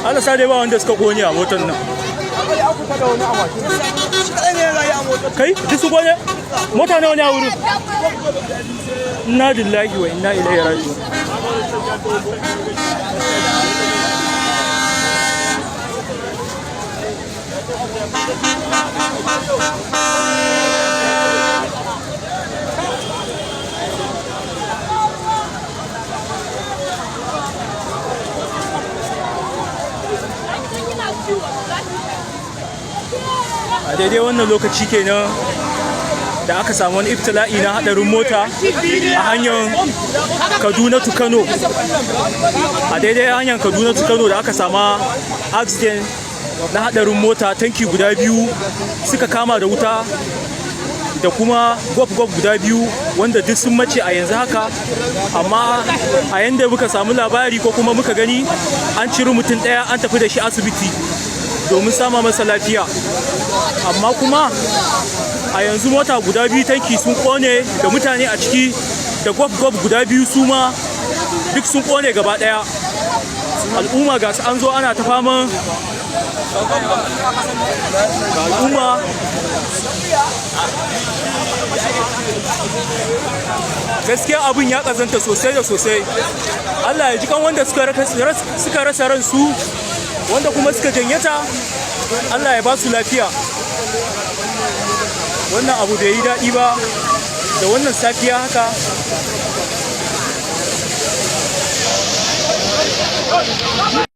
Allah sa dai ba wanda suka kone a motar nan. Kai, duk su kone? Mota nawa ne a wurin? Inna lillahi wa inna ilaihi raji'un. A daidai wannan lokaci kenan da aka samu wani ibtila'i na hadarin mota a hanyar Kaduna to Kano. A daidai hanyar Kaduna to Kano da aka sama accident na hadarin mota, tanki guda biyu suka kama da wuta da kuma gwab-gwab guda biyu, wanda duk sun mace a yanzu haka. Amma a yanda muka samu labari ko kuma muka gani, an ciri mutum ɗaya, an tafi da shi asibiti domin sama masa lafiya. Amma kuma a yanzu mota guda biyu tanki sun kone da mutane a ciki, da gwab-gwab guda biyu su ma duk sun kone gaba ɗaya. Al'umma ga su an zo ana ta faman ga al'umma. Gaskiya abin ya kazanta sosai da sosai. Allah ya ji kan wanda suka rasa ransu, wanda kuma suka janyata, Allah ya ba su lafiya. Wannan abu bai yi daɗi ba da wannan safiya haka.